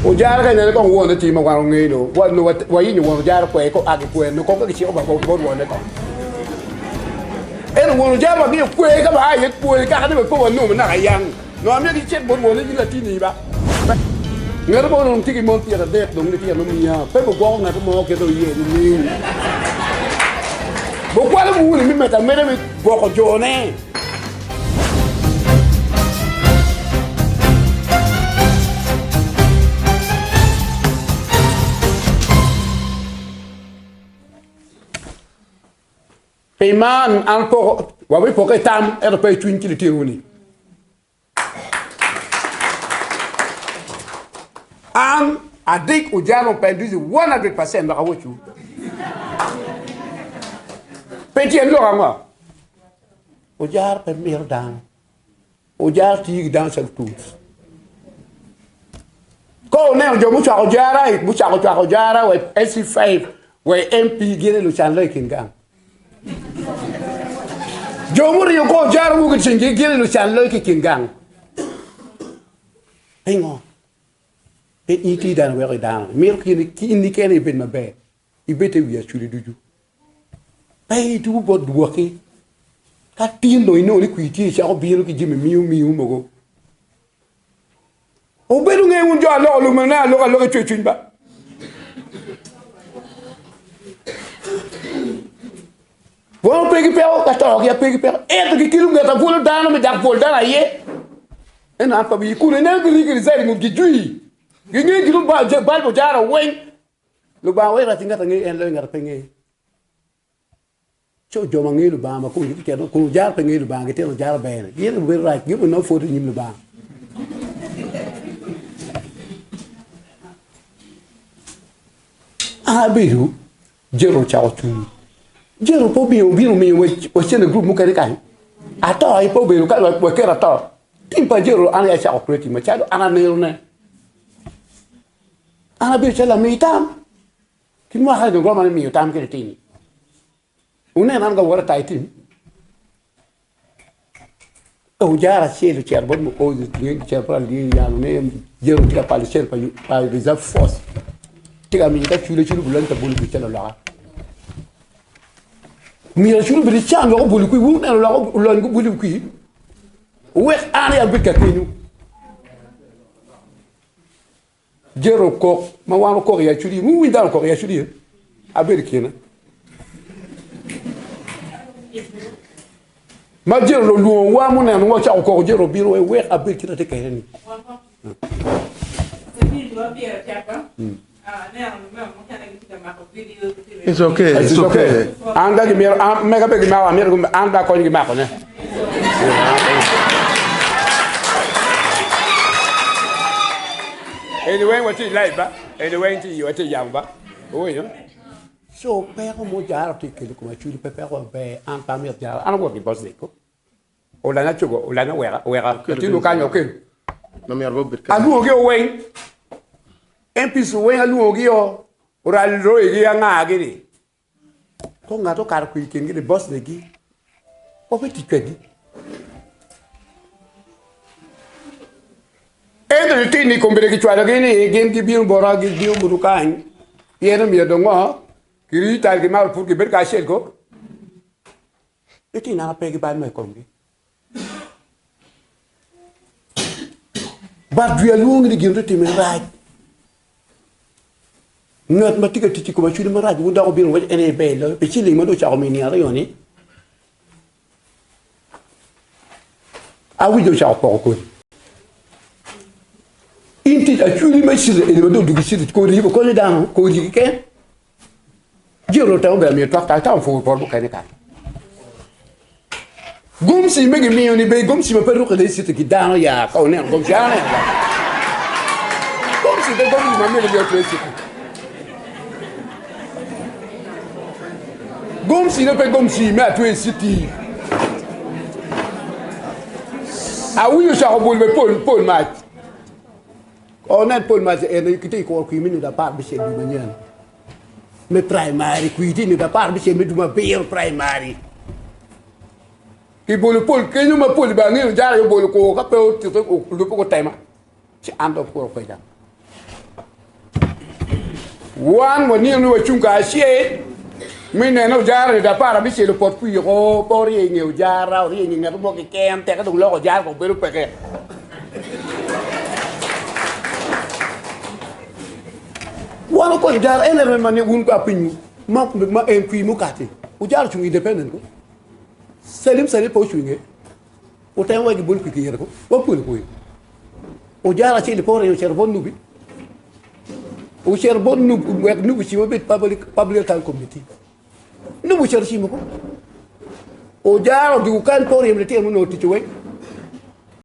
Ojara ka inene kong wone tye ma wan wangeyo no, wa no wayinyo won ojara kwer ko a ki kwer no kong ka giciko ba bot wone kong. Ento won ojara wa ngeyo kwer ka ba a iye kwer kaka ni pe wanongo naka yang no amyero gicit bot wone in latini ba. Ngat mo onongo tye ki mon 30 dong litino miya pe bugwoko ngat mo kit oye nining. Bukwalo muni mi medo ameda me gwoko jone. Pi man, an poko, wabipokke i tam, ento pe i cwiny ki litinowu-ni. An adik ojano pen ducu 100% dok awocwu. Pe tyen lok ango? Ojaro pe mito dano. Ojaro tiyo ki dano calo tools. Ka wuneno jo mucwako ojara, mucako cwako ojara wa SC5 wa MP gin aye lucan loyo i kin gang. Jo muringo kor ojara woko i cinggi gin aye lucan loyo ki i kin gang. Pingo? Pe in itye dano weko i dano. Imito ki in keni ibed maber. Ibed te wi acwali ducu. Pe itubo bot dwoki. Ka tin dong inongo ni kwir tye icako bino ki jami miyo miyo mogo. Wubedo nge wun jo aloko lumene aloka aloka icwe cwiny ba. Wan pe ki peko ka to ki pe ki peko ento gikelo nget abwolo dano me dak bwol dano aye. Ento an pa wi kun ineno giri giri ngut gijwi. Ginge gino bal bojara weng. Lubanga wek rac ngat ange en loyo ngat pe nge. Co jo ma ngeyo Lubanga ma kun gitito kun ojaro pe ngeyo Lubanga gitito ojaro ber gin obedo rac gin onongo pwod i nyim Lubanga. An abedo Jero ocako cung. Jero pe obino obino omiyo wacene gurup mukene kany. Ato aye pe obedo ka waketo ato. Tim pa Jero an aye acako creating macalo an anerone. An abedo calo lami tam. Ki mwaka dong romo ni miyo tam ki litini. Wunen an ka wot ata itim. Ojara acel ocito bot Mukozi otinge gicito bot Aliye yano ne jero tye ka kwalo cel pa reserve force tye ka miyo ka cule cule bulony pa bolo kwi calo oloka. Myero cule obed ican wek oboli kwi wun neno oloka olony guboli kwi wek an aye abed ka kenyo. Jero okok ma wan okok i Acholi, wuwiny dano okok i Acholi, abedo i kine. Ma jero olwongowa muneno wa ocako koko jero obino wa wek abed kit atye kene ni. It's okay, it's okay. An ka gimito, an mega pe gimako, amito an da akony gimako ne. Eni weng watye i live ba, eni weng tye i watye i yamo ba. Uwinyo? So peko mo jaro tye kelo kom acwili pe peko maber an pe amito jaro an awot ki boss ko. Olanya cogo olanya weka weka latin lukanyo okel. Alwongo gi oweng MPs weng alwongo gi o oral royi gi anga gi ni. Ko ngat okato kwir i kingi ni boss negi wape tic kwedgi. Ento litini kombeddi gicwalogi ni gin gibino bota gibino buto kany pien omyero dong ngo kiri tal gimaro pud gibed kacel ko. Litini an ape ki bal mo i komgi. But jwi alwongi ni gin tye time rac. Ngat ma tye ka tic i kom acwiny marac wun dok wubino wuwaco en aye ber loyo pi ciling ma dong ocako miyo nino aryo-ni. Awinjo ocako poko kodi. In tic acwiny me citi eni ma dong odwogi citi kodi okonyo dano kodi keken. Jiro otemo bene miyo twak ta opur bot mukene kany. Gumci me gimiyo ni be gumci ma pe rukke de citi ki dano ya ka oneno gumci an aneno gumci pe gumci ma mege miyo twe citi. Gumci ne pe gumci me atwe citi. Awinyo cako bul be pol pol mac. Onen pol mac en kitye i kuro kwir me nino 16 dwe manyen. Me praimari, kwir tye nino 16 me dwe abiro praimari. Kibolo pol kenyo ma pol bene angeyo jara aye obolo kur ka pe otite olubo gutema ci an dong kuro kweda. Wan wanino ni wacung kacel me neno ojara ni 16 opot kwiko pe orye i nge ojara, orye i nge ngat mo keken teke dong loko ojara kong bedo peke. Wan okonyo ojara en aye ma wun apinywu ma ma en kwir mukati ojara ocung independent ko Salim Salim pe ocung inge otemo wek gibol kwir ki yene ko wapwonyo kwir ojara acel pe oringo ocito bot Nubi ocito bot Nubi wek Nubi ocim obed public public account committee Nubi ocito ocimo ko ojara odwogo kany pe oryemo litino ma onongo ticce weng.